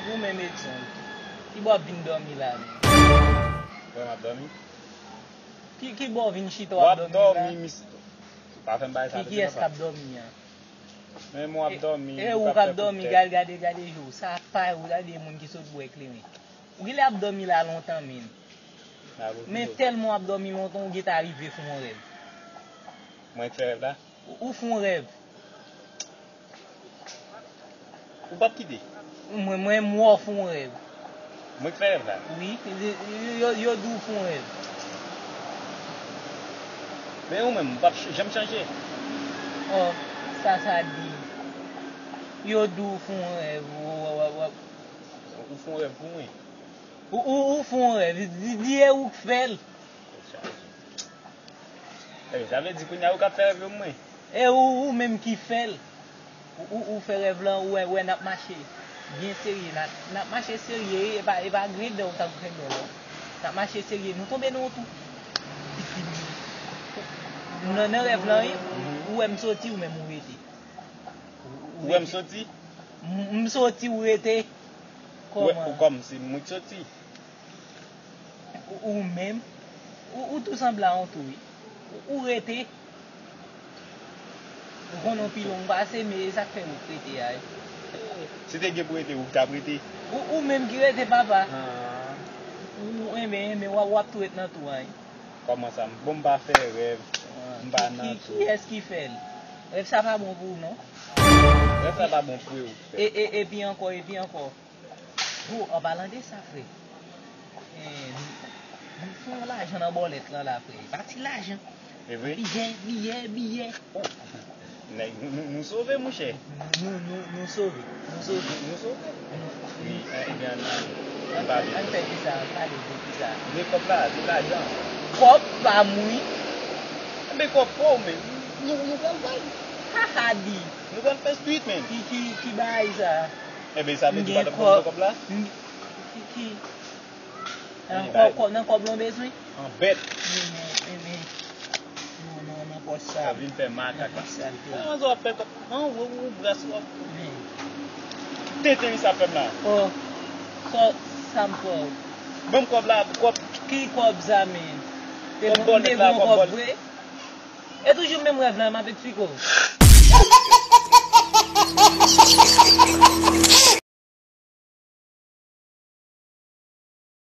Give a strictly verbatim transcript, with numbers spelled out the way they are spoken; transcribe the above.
Ou menm Edson, ki bò w ap vin dòmi la menm? Frè m ap dòmi. Ki, ki bò w vin chita w ap dòmi la? Dòmi, mis... Pa fè m bagay sa. Ki, kiyès k ap dòmi an? Men mwen ap dòmi. E ou k ap dòmi, gade, gade, gade je w. Sa pa ou, gade moun ki sot bwè kleren. Ou genlè ap dòmi la lontan, men. Men tèlman w ap dòmi lontan, ou gentan rive fè yon rèv. Mwen k fè rèv la? Ou, ou fè yon rèv. Ou p ap kite? Mwen, mwen, mwen wè w fè yon rèv. Mwen k fè rèv la? Wi, yo, yo, yo di w fè yon rèv. Men ou menm, ou p ap ch-, janm chanje. Oh, sa, sa di. Yo di w fè yon rèv. W, w, w, w, Ou fè yon rèv pou mwen. Ou, ou, ou fè yon rèv. Di, di e ou k fè l. Tèt chaje. Ebyen, sa vle di kounye a ou k ap fè rèv yo mwen. E ou, ou menm ki fè l. Ou, ou, ou fè rèv lan, ou wè, wè n ap mache byen serye. N ap, n ap mache serye, e pa, e pa grendè ou t ap grendè la. N ap mache serye, nou tonbe nan yon twou. Nan, nan rèv lan, wi, ou wè m soti, ou menm ou rete. Ou wè m soti? M, m soti, ou rete. Ou wè, kòman? Ou kòm se mwen k soti. Ou, ou menm, ou, ou tou sanble a yon twou, wi. Ou, ou rete. Ou konnen w pi long pase, men e sa k fè ou rete a, wi. Si te gen pou rete, ou t ap rete. Ou, ou menm ki rete, papa. Ah. Ou, enben, enben, w ap, w ap tou ret nan twou a, wi. Kòman sa? Bon, m pa fè rèv. Ah, m pa nan twou. Ki, ki, kiyès ki fè l? Rèv sa pa bon pou ou, non. Rèv sa pa bon pou ou. E, e, epi ankò, epi ankò. Bon, an palan de sa, frè, eh, nou, nou fè yon lajan nan bòlèt lan la, frè. E pa ti lajan. E vre? Biyè, biyè, biyè. Oh. Nèg, nou, nou, nou sove, monchè. Nou, nou, nou, nou sove. Nou sove. Nou sove. Wi, eh, ebyen, ann, ann, ann pale. Ann fè kisa, ann pale de kisa. De kòb la, de lajan. Kòb pa m, wi. Enben, kòb pa w, men. Nou, nou pral bay. Haha, di. Nou pral fè street, men. Ki, ki, ki bagay sa? Enben, sa vle di w pa t ap ban m kòb la? M gen kòb. M, ki, ki? Nan kòb, kòb, nan kòb lan w bezwen? An bèt. Men, men, men, men. Non, non, nan pòch sa. Sa vin fè makak la. Nan pòch sa l te ye. Nan zò w ap fè kòb. An, ou, ou, bras w ap. Men. Tenten wi sa fè m la. Oh, sa, sa m fè w. Ban m kòb la, kòb. Ki kòb sa, men? Kòb bòlèt la, kòb bòlèt. E toujou menm rèv lan, m ap eksplike w.